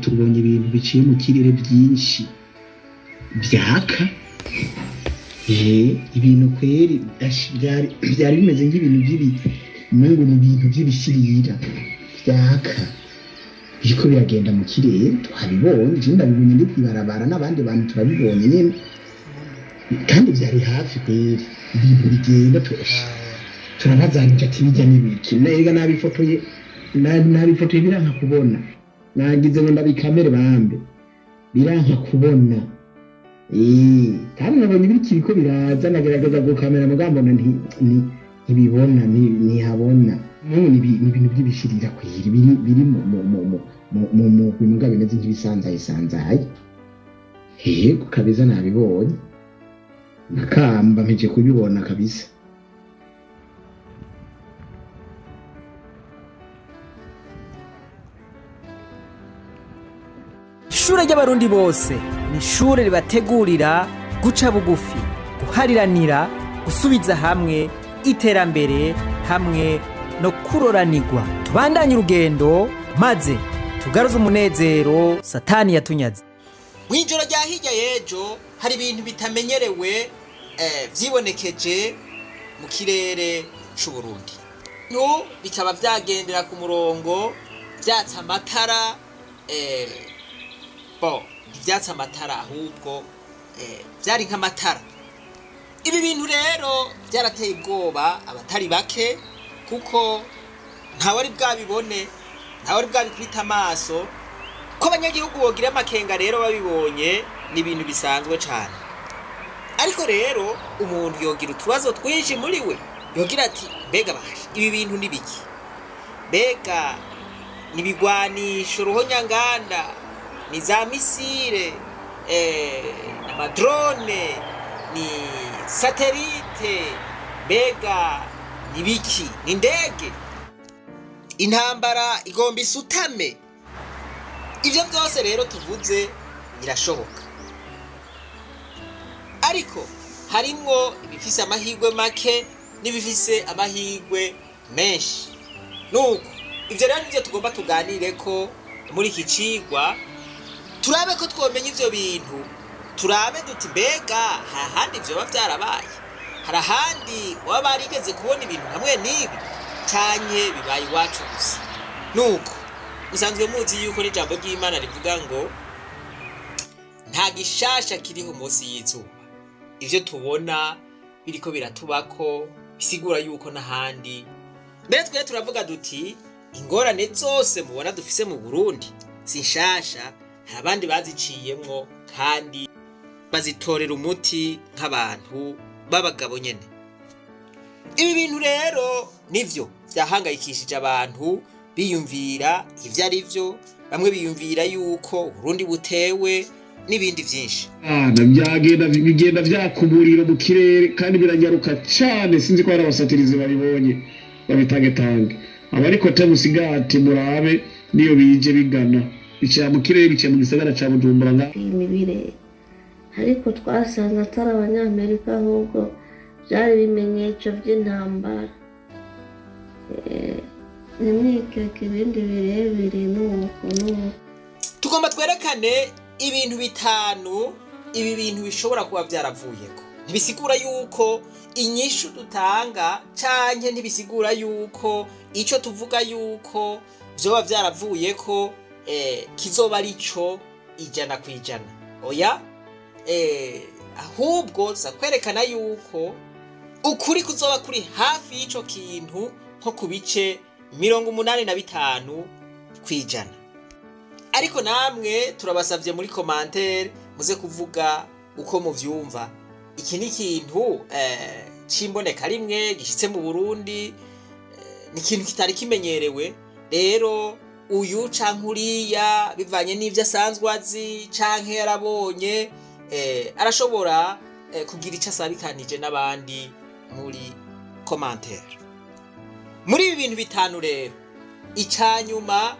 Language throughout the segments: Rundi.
Tubonye ibintu biciye mu kirere byinshi byaka, ibintu kweri byari bimeze nk'ibintu by'ibi mungu, ni ibintu by'ibishirira byaka biriko biragenda mu kirere. Twabibonye, je ndabibonye ndi kwibarabara n'abandi bantu turabibonye nyene, kandi byari hafi kweri, ibintu bigenda turabazanije ati bijya n'ibiki. Nega nabifotoye, nabifotoye biranka kubona, nagize ngo ndabikamere bambe biranka kubona. Kandi nabonye biriko biraza, nagerageza gukamera mugabo mbona ntibibona, ntihabona. N'ubu ni ibintu by'ibishirira kweri biri mu mugwi mugabo bimeze nk'ibisanzaye sanzaye. Yego kabisa, nabibonye nakamba mpeje kubibona kabisa. Ishure ry'Abarundi bose ni ishure ribategurira guca bugufi, guhariranira, gusubiza hamwe, iterambere hamwe no kuroranirwa. Tubandanye urugendo maze tugaruze umunezero Satani yatunyaze. Mw'ijoro rya hirya y'ejo hari ibintu bitamenyerewe vyibonekeje mu kirere c'Uburundi, bikaba vyagendera ku murongo vyatsa amatara, bo ntivyatsa amatara ahubwo vyari nk'amatara. Ibi bintu rero vyarateye ubwoba abatari bake, kuko ntawari bwabibone, ntawari bwabikubita amaso. Ko abanyagihugu bogira amakenga rero babibonye ni ibintu bisanzwe cane. Ariko rero umuntu yogira utubazo twinshi muri we, yogira ati mbega basha ibi bintu ni biki? Mbega ni ibigwanisho ruhonyanganda? Ni za misile, amadrone, ni satelite? Mbega ni biki? Ni indege? Intambara igomba isutame? Ivyo byose rero tuvuze birashoboka, ariko harimwo ibifise amahirwe make n'ibifise amahirwe menshi. Nuko ivyo rero nivyo tugomba tuganire ko muri iki cigwa, turabe ko twomenya ivyo bintu, turabe duti mbega hari ahandi vyoba vyarabaye, hari ahandi baba barigeze kubona ibintu hamwe n'ibi, canke bibaye iwacu gusa? Nuko musanzwe muzi yuko n'ijambo ry'Imana rivuga ngo nta gishasha kiriho munsi y'izuba. Ivyo tubona biriko biratubako bisigura yuko n'ahandi. Mbere twe turavuga duti ingorane zose mubona dufise mu Burundi si nshasha, hari abandi baziciyemwo kandi bazitorera umuti nk'abantu b'abagabo nyene. Ibi bintu rero nivyo vyahangayikishije abantu, biyumvira ivyo ari vyo, bamwe biyumvira yuko Burundi butewe n'ibindi vyinshi. Byagenda bigenda vyaka umuriro mu kirere kandi biranyaruka cane. Sinzi ko hari abasatirizi babibonye babitangetange, abariko temusigati murabe niyo bije bigana, bica mu kirere, bica mu gisagara ca Bujumbura nga imibire, ariko twasanze atari Abanyamerika, ahubwo byari ibimenyetso by'intambara. Ntimwikeke ibindi birebire nuko nuko. Tugomba twerekane ibintu bitanu ibi bintu bishobora kuba vyaravuyeko. Ntibisigura yuko inyishu dutanga canke ntibisigura yuko ico tuvuga yuko vyoba vyaravuyeko kizoba arico 100%. Oya, ahubwo tuza kwerekana yuko ukuri kuzoba kuri hafi y'ico kintu nko ku bice 85%. Ariko namwe turabasavye muri commentaire muze kuvuga uko muvyumva. Iki ni ikintu c'imboneka rimwe gishitse mu Burundi, ni ikintu kitari kimenyerewe. Rero uyu canke uriya bivanye n'ivyo asanzwe azi canke yarabonye, arashobora kugira ico asabikanije n'abandi muri commentaire. Muri ibi bintu bitanu rero, icanyuma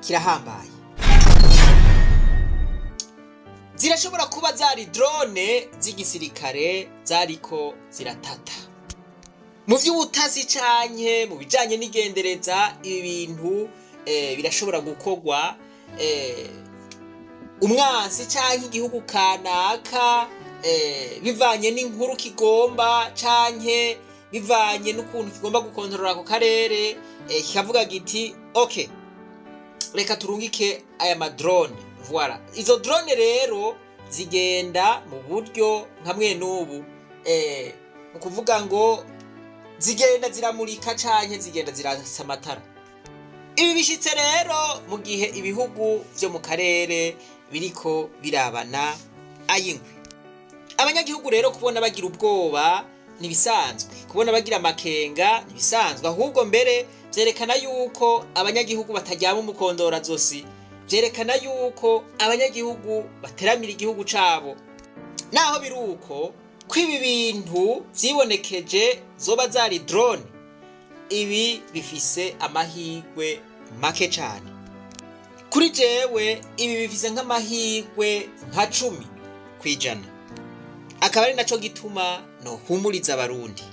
kirahambaye. Zirashobora kuba zari drone z'igisirikare zariko ziratata mu vy'ubutasi canke mu bijanye n'igendereza. Ibi bintu birashobora gukorwa. umwansi canke igihugu kanaka, bivanye n'inkuru kigomba canke bivanye n'ukuntu kigomba gukontorora ako karere, kikavuga giti: "Okay, reka turungike aya ma drone." Voilà, izo drone rero zigenda mu buryo nka mwene ubu, mu kuvuga ngo zigenda ziramurika canke zigenda zirasa amatara. Ibi bishitse rero mu gihe ibihugu vyo mu karere biriko birabana ayingwe. Abanyagihugu rero kubona bagira ubwoba ntibisanzwe, kubona bagira amakenga ntibisanzwe. Ahubwo mbere vyerekana yuko abanyagihugu bataryama umukondora zosi, vyerekana yuko abanyagihugu bateramira igihugu cabo. Naho biri uko, ko ibi bintu vyibonekeje zoba zari drone, ibi bifise amahirwe make cane. Kuri jewe ibi bifise nk'amahirwe nka 10%, akaba ari naco gituma nohumuriza Abarundi.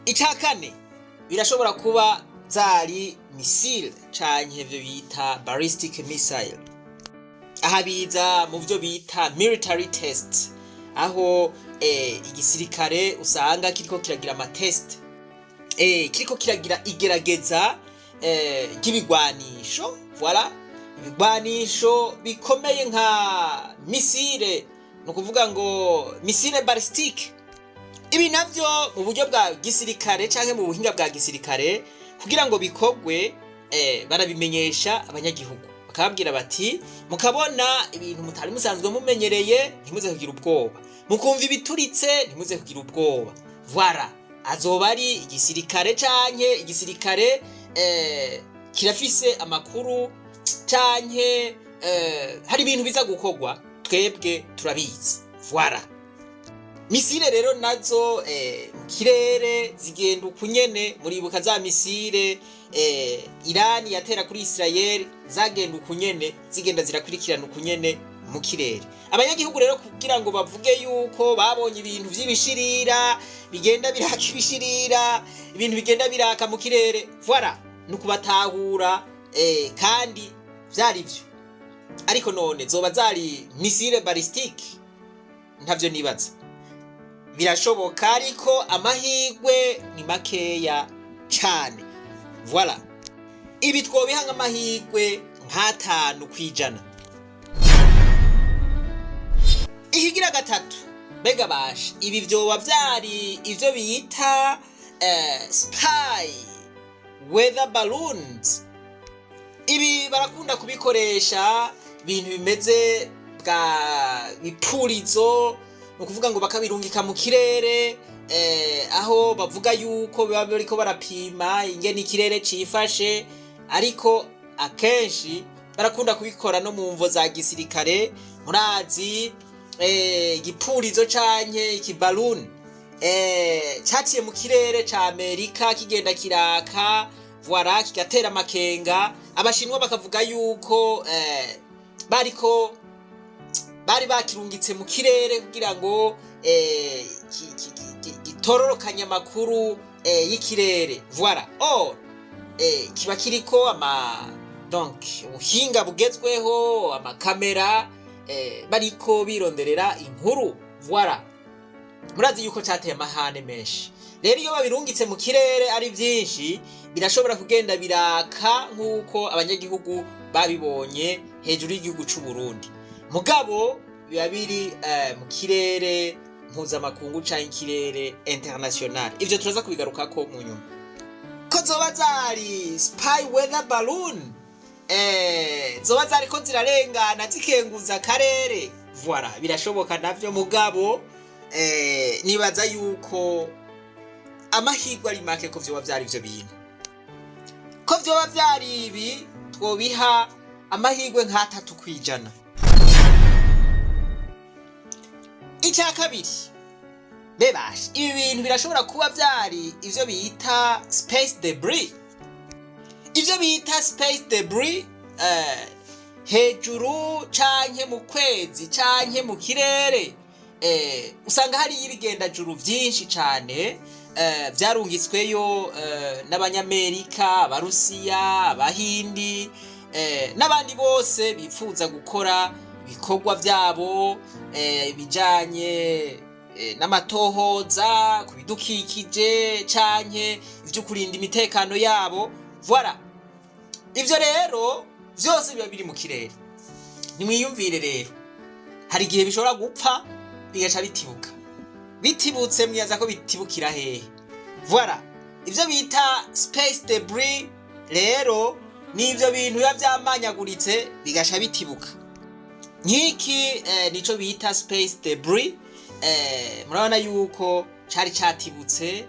Ica kane, birashobora kuba zari missile canke ivyo bita ballistic missile. Aha biza mu vyo bita military test, aho igisirikare usanga kiriko kiragira ama test, kiriko kiragira igerageza ry'ibigwanisho. Voilà, ibigwanisho bikomeye nka missile, ni ukuvuga ngo missile balistique. Ibi navyo mu buryo bwa gisirikare canke mu buhinga bwa gisirikare, kugira ngo bikorwe, barabimenyesha abanyagihugu, bakababwira bati: "Mukabona ibintu mutari musanzwe mumenyereye, ntimuze kugira ubwoba. Mukumva ibituritse, ntimuze kugira ubwoba." Voilà, azoba ari igisirikare canke igisirikare kirafise amakuru canke hari ibintu biza gukorwa, twebwe turabizi. Voilà, missile rero nazo mu kirere zigenda ukunyene. Muribuka za missile Irani yatera kuri Israel, zagenda ukunyene, zigenda zirakurikirana ukunyene mu kirere. Abanyagihugu rero kugira ngo bavuge yuko babonye ibintu vy'ibishirira bigenda biraka, ibishirira, ibintu bigenda biraka mu kirere, voilà, ni ukubatahura, kandi vyari vyo. Ariko none zoba zari missile balistique? Ntavyo nibaza. Birashoboka, ariko amahirwe ni makeya cane. Voilà, ibi twobiha nk'amahirwe nk'5%. Ikigira gatatu, mbega basha ibi vyoba vyari ivyo bita spy weather balloons? Ibi barakunda kubikoresha ibintu bimeze bwa bipurizo, ni ukuvuga ngo bakabirungika mu kirere, aho bavuga yuko biba bariko barapima ingene ikirere cifashe. Ariko akenshi barakunda kubikora no mu mvo za gisirikare. Murazi igipurizo canke ikibaluni caciye mu kirere ca Amerika kigenda kiraka, voilà, kigatera amakenga Abashinwa, bakavuga yuko bariko bari bakirungitse mu kirere kugira ngo gitororokanye amakuru y'ikirere. Voilà, or kiba kiriko ama donc ubuhinga bugezweho, amakamera, bariko bironderera inkuru. Voilà, murazi yuko cateye amahane menshi. Rero iyo babirungitse mu kirere ari vyinshi, birashobora kugenda biraka nk'uko abanyagihugu babibonye hejuru y'igihugu c'u Burundi. Mugabo biba biri mu kirere mpuzamakungu canke ikirere international. Ivyo turaza kubigarukako mu nyuma. Ko zoba zari spy weather balloon, zoba zariko zirarengana zikenguza akarere, voilà, birashoboka navyo. Mugabo nibaza yuko amahirwe ari make ko vyoba vyari ivyo bintu. Ko vyoba vyari ibi, twobiha amahirwe nk'3%. Icya kabiri, bebasha ibi bintu birashobora kuba vyari ivyo bita space debris. Ivyo bita space debris, hejuru canke mu kwezi canke mu kirere. usanga hariyo ibigendajuru vyinshi cane vyarungitsweyo n'Abanyamerika, Abarusiya, Abahindi n'abandi bose bipfuza gukora ibikorwa vyabo bijanye n'amatohoza ku bidukikije canke ivyo kurinda imitekano yabo. Voilà, ivyo rero vyose biba biri mu kirere. Nimwiyumvire rero, hari igihe bishobora gupfa bigaca bitibuka. Bitibutse, mwibaza ko bitibukira hehe? Voilà, ivyo bita space debris rero ni ivyo bintu biba vyamanyaguritse bigaca bitibuka. Nk'iki nico bita space debris. Murabona yuko cari catibutse,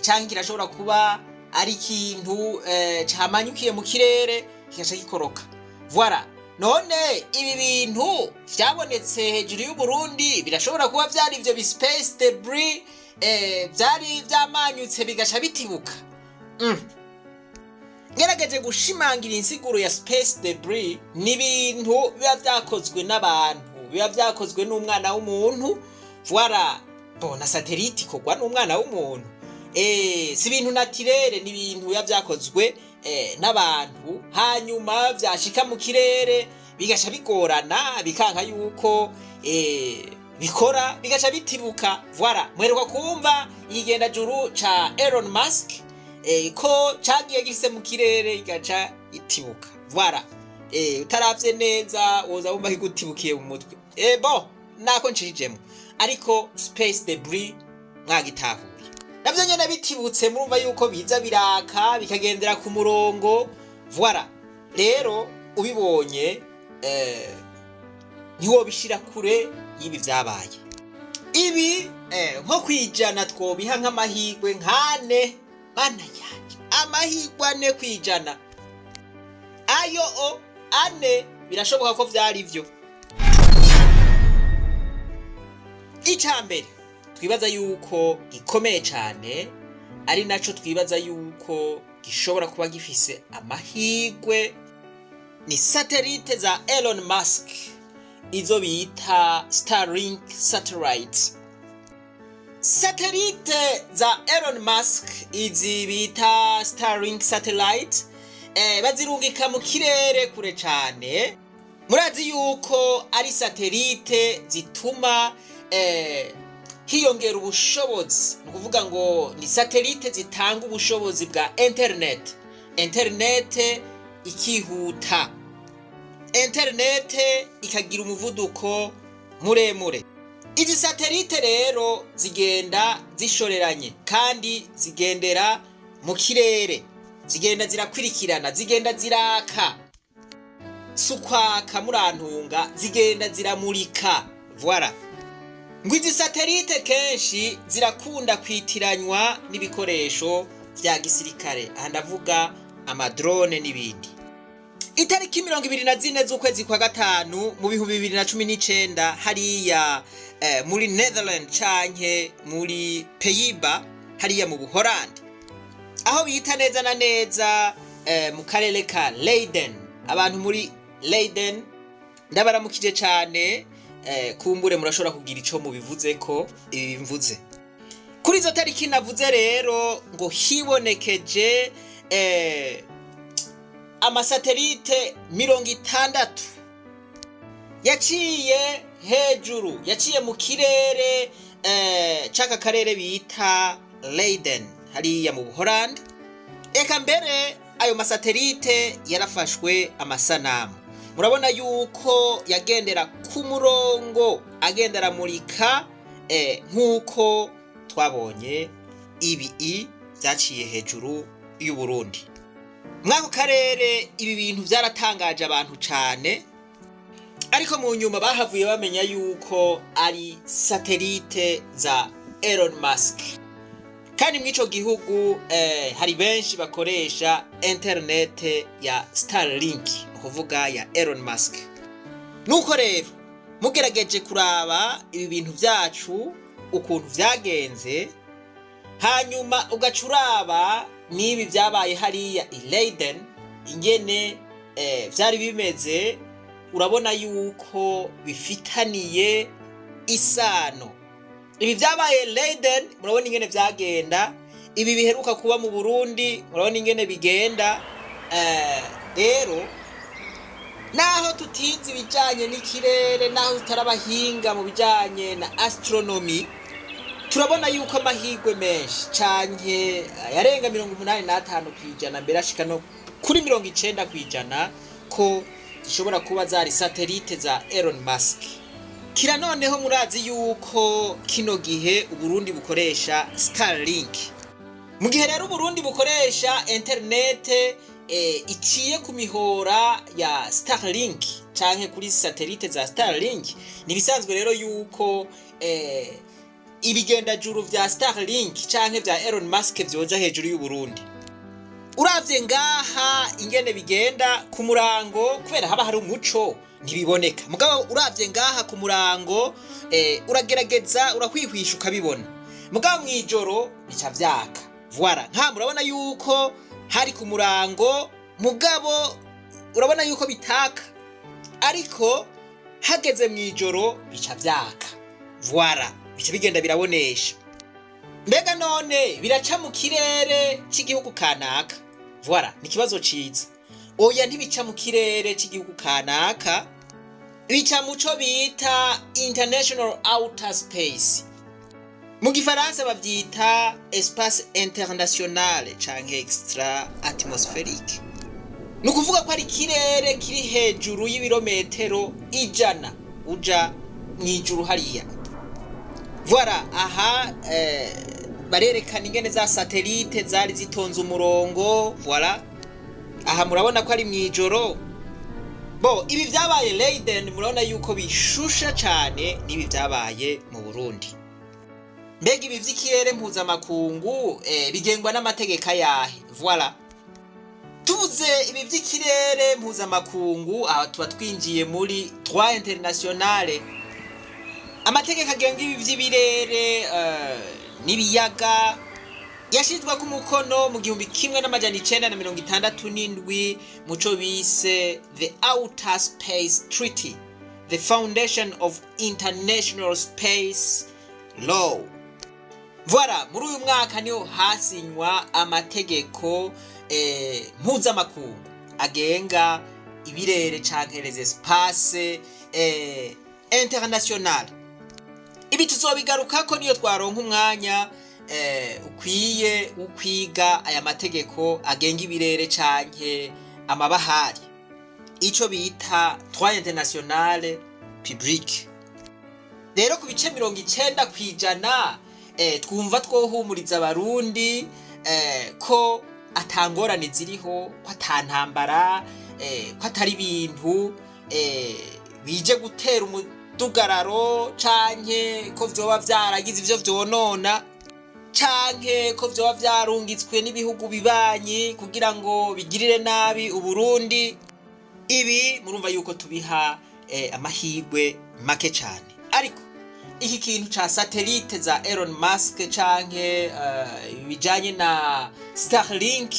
canke kirashobora kuba ari ikintu camanyukiye mu kirere kigaca gikoroka. Voilà, none ibi bintu vyabonetse hejuru y'Uburundi birashobora kuba vyari ivyo bi space debris vyari vyamanyutse bigaca bitibuka. Ngerageje gushimangira insiguro ya space debris: ni ibintu biba vyakozwe n'abantu, biba vyakozwe n'umwana w'umuntu. Voilà, bon, na satellite ikorwa n'umwana w'umuntu. Si ibintu naturel, ni ibintu biba vyakozwe n'abantu, hanyuma vyashika mu kirere bigaca bigorana, bikanka yuko bikora, bigaca bitibuka. Voilà, muheruka kumva ikigendajuru ca Elon Musk ko cagiye gifise mu kirere igaca itibuka. Voilà, utaravye neza woza wumva kigutibukiye mu mutwe. Bon, nako ncishijemo, ariko space debris mwagitahuye. Navyo nyene bitibutse, murumva yuko biza biraka, bikagendera ku murongo. Voilà, rero ubibonye ntiwobishira kure y'ibi vyabaye. Ibi nko kwijana twobiha nk'amahirwe nkane. Mana yanje, amahirwe 4%, ayo o ane birashoboka ko vyari vyo. Ica mbere twibaza yuko gikomeye cane, ari naco twibaza yuko gishobora kuba gifise amahirwe, ni satellite za Elon Musk, izo bita Starlink satellite. Satellite za Elon Musk izi bita Starlink satellite, bazirungika mu kirere kure cane. Murazi yuko ari satellite zituma hiyongera ubushobozi, ni ukuvuga ngo ni satellite zitanga ubushobozi bwa internet, internet ikihuta, internet ikagira umuvuduko muremure. Izi satellite rero zigenda zishoreranye kandi zigendera mu kirere, zigenda zirakwirikirana, zigenda ziraka, si ukwaka, murantunga, zigenda ziramurika. Voilà, ngo izi satellite kenshi zirakunda kwitiranywa n'ibikoresho vya gisirikare, aha ndavuga ama drone n'ibindi. Itariki 24 z'ukwezi kwa gatanu mu 2019, hariya muri Netherland canke muri Pays-Bas, hariya mu Buholandi, aho bita neza na neza mu karere ka Leiden. Abantu muri Leiden ndabaramukije cane. Kumbure murashobora kugira ico mubivuze ko ibi mvuze. Kuri izo tariki navuze rero, ngo hibonekeje ama satellite 60 yaciye hejuru, yaciye mu kirere c'aka karere bita Leiden hariya mu Buholandi. Eka mbere ayo ma satellite yarafashwe amasanamu. Murabona yuko yagendera ku murongo, agenda aramurika, nk'uko twabonye ibi byaciye hejuru y'Uburundi. Mw'ako karere ibi bintu byaratangaje abantu cane, ariko mu nyuma bahavuye bamenya yuko ari satellite za Elon Musk. Kandi mw'ico gihugu hari benshi bakoresha internet ya Starlink, ni ukuvuga ya Elon Musk. Nuko rero mugerageje kuraba ibi bintu vyacu ukuntu vyagenze, hanyuma ugaca uraba n'ibi vyabaye hariya i Leiden ingene vyari bimeze, urabona yuko bifitaniye isano. Ibi vyabaye Leiden, murabona ingene vyagenda. Ibi biheruka kuba mu Burundi, murabona ingene bigenda. Rero naho tutize ibijanye n'ikirere, naho tutarabahinga mu bijanye na astronomy, turabona yuko amahirwe menshi canke yarenga 85%, mbere ashika no kuri 90%, ko zishobora kuba zari satellite za Elon Musk. Kira noneho murazi yuko kino gihe Uburundi bukoresha Starlink. Mu gihe rero Uburundi bukoresha interinete iciye ku mihora ya Starlink canke kuri satellite za Starlink, ni ibisanzwe rero yuko ibigendajuru vya Starlink canke vya Elon Musk vyoja hejuru y'Uburundi. Uravye ngaha ingene bigenda ku murango, kubera haba hari umuco ntibiboneka, mugabo uravye ngaha ku murango uragerageza urahwihwisha ukabibona, mugabo mw'ijoro bica vyaka. Voilà, nka murabona yuko hari ku murango, mugabo urabona yuko bitaka, ariko hageze mw'ijoro bica vyaka. Voilà, bica bigenda birabonesha. Mbega none biraca mu kirere cy'igihugu kanaka? Voilà, ni ikibazo ciza. Oya, ntibica mu kirere cy'igihugu kanaka, bica mu co bita international outer space. Mu gifaransa bavyita espace international canke extra atmosphérique. Ni ukuvuga ko ari ikirere kiri hejuru y'ibirometero 100 uja mw'ijuru hariya. Voilà, aha barerekana ingene za satellite zari zitonze umurongo. Voilà, aha murabona ko ari mw'ijoro. Bo ibi vyabaye Leiden, murabona yuko bishusha cane n'ibi vyabaye mu Burundi. Mbega ibi vy'ikirere mpuzamakungu bigengwa n'amategeko ayahe? Voilà, tuvuze ibi vy'ikirere mpuzamakungu, aha tuba twinjiye muri droit internationale, amategeko agenga ibi vy'ibirere n'ibiyaga yashizweko umukono mu 1967 mu co bise the Outer Space Treaty, the foundation of international space law. Voilà, muri uyu mwaka niho hasinywa amategeko mpuzamakungu agenga ibirere canke les espaces international. Ibi tuzobigarukako niyo twaronka umwanya ukwiye wo kwiga aya mategeko agenga ibirere canke amabahari, ico bita droit international public. Rero ku bice 90%, twumva twohumuriza abarundi ko atangorane ziriho, ko atantambara, ko atari ibintu bije gutera umudugararo, canke ko vyoba vyaragize ivyo vyonona, canke ko vyoba vyarungitswe n'ibihugu bibanyi kugira ngo bigirire nabi Uburundi. Ibi murumva yuko tubiha amahirwe make cane. Ariko iki kintu ca satellite za Elon Musk canke ibijanye na Starlink,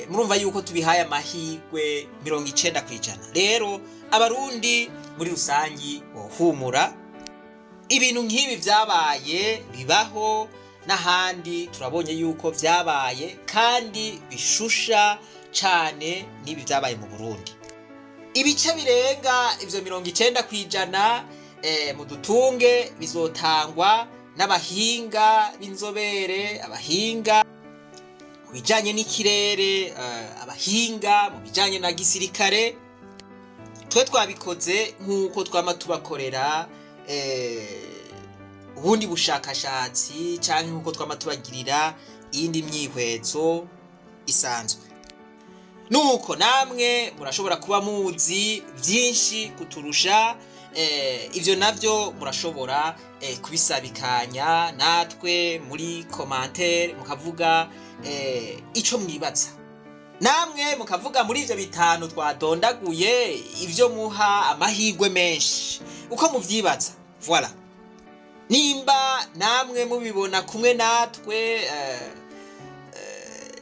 murumva yuko tubihaye amahirwe 90%. Rero abarundi muri rusangi bohumura. Ibintu nk'ibi vyabaye bibaho n'ahandi, turabonye yuko vyabaye kandi bishusha cane n'ibi vyabaye mu Burundi. Ibice birenga ivyo 90%, mu dutunge, bizotangwa n'abahinga b'inzobere, abahinga mu bijanye n'ikirere, abahinga mu bijanye na gisirikare. Twe twabikoze nk'uko twama tubakorera ubundi bushakashatsi canke nk'uko twama tubagirira iyindi myihwezo isanzwe. Nuko namwe murashobora kuba muzi vyinshi kuturusha. Ivyo navyo murashobora kubisabikanya natwe muri commentaire, mukavuga ico mwibaza, namwe mukavuga muri ivyo bitanu twadondaguye ivyo muha amahirwe menshi uko muvyibaza. Voilà, nimba namwe mubibona kumwe natwe,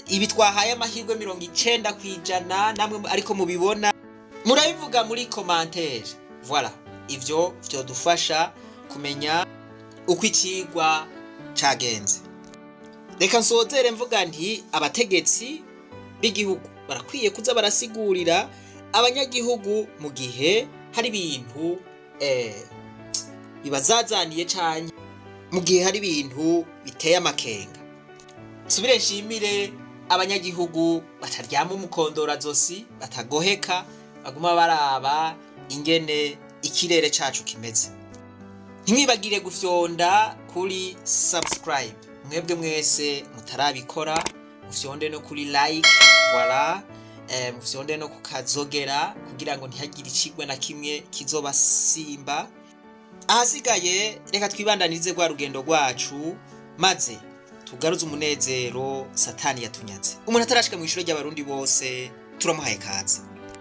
ibi twahaye amahirwe 90%, namwe ariko mubibona, murabivuga muri commentaire. Voilà, ivyo vyodufasha. Kumenya uko icigwa cagenze, reka nsozere mvuga nti abategetsi b'igihugu barakwiye kuza barasigurira abanyagihugu mu gihe hari ibintu bibazazaniye canke mu gihe hari ibintu biteye amakenga. Nsubire nshimire abanyagihugu bataryama umukondorazosi, batagoheka, baguma baraba ingene ikirere cacu kimeze. Ntimwibagire gufyonda kuri subscribe, mwebwe mwese mutarabikora, mufyonde no kuri like, voilà, mufyonde no kukazogera kugira ngo ntihagire icigwa na kimwe kizobasimba. Ahasigaye reka twibandanirize rwa rugendo rwacu, maze tugaruze umunezero Satani yatunyaze. Umuntu atarashika mu ishure ry'Abarundi bose, turamuhaye kaze.